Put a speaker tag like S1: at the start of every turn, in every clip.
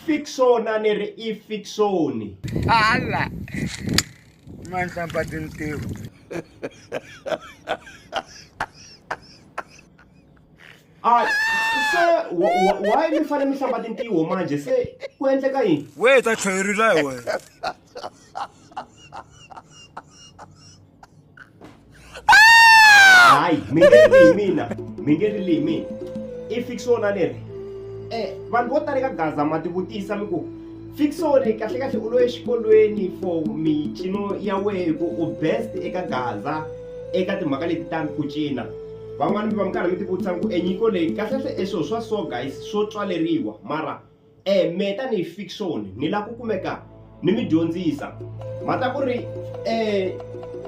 S1: Fiction a ni ri i fiction.
S2: Hala. Manhlamba tintiho.
S1: A se why mi fanele mi hlamba tintiho manje se ku endleka yini?
S2: We ta tlherila hi wena.
S1: Hayi mi nge rili hi mina mi nge rili hi mina i fiction a ni ri vanhu vo tala eka Gaza ma ti vutisa mi ku fiction kahle kahle u lo exikolweni for micino ya wehe hi ku u best eka Gaza eka timhaka leti ta ku cina van'wani mi va mi karhi mi ti vutisa ku e nyiko leyi kahlekahle e swilo swa so guys swo tswaleriwa mara e me tanihi fiction ni lava ku kumeka ni mi dyondzisa mhaka ku ri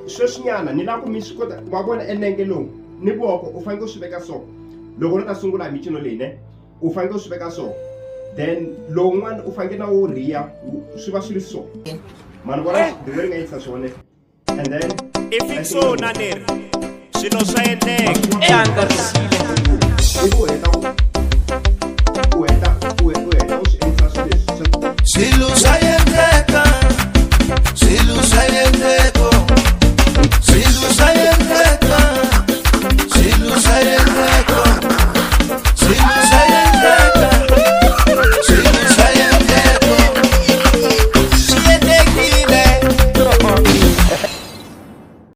S1: sweswinyana ni lava ku mi swi kota wa vona enenge lowu ni voko u fanekele u swi veka so loko no ta sungula hi micino leyi ne u fanekele u swi veka so then lowun'wana u fanekele na wo rhiya swi va swi ri so mani vona the way ni nga endlisa swona and then
S3: i fiction a ni ri swilo swa endleka
S1: ivi u heta u heta u heta u swi endlisa swilo leswi
S4: Swilo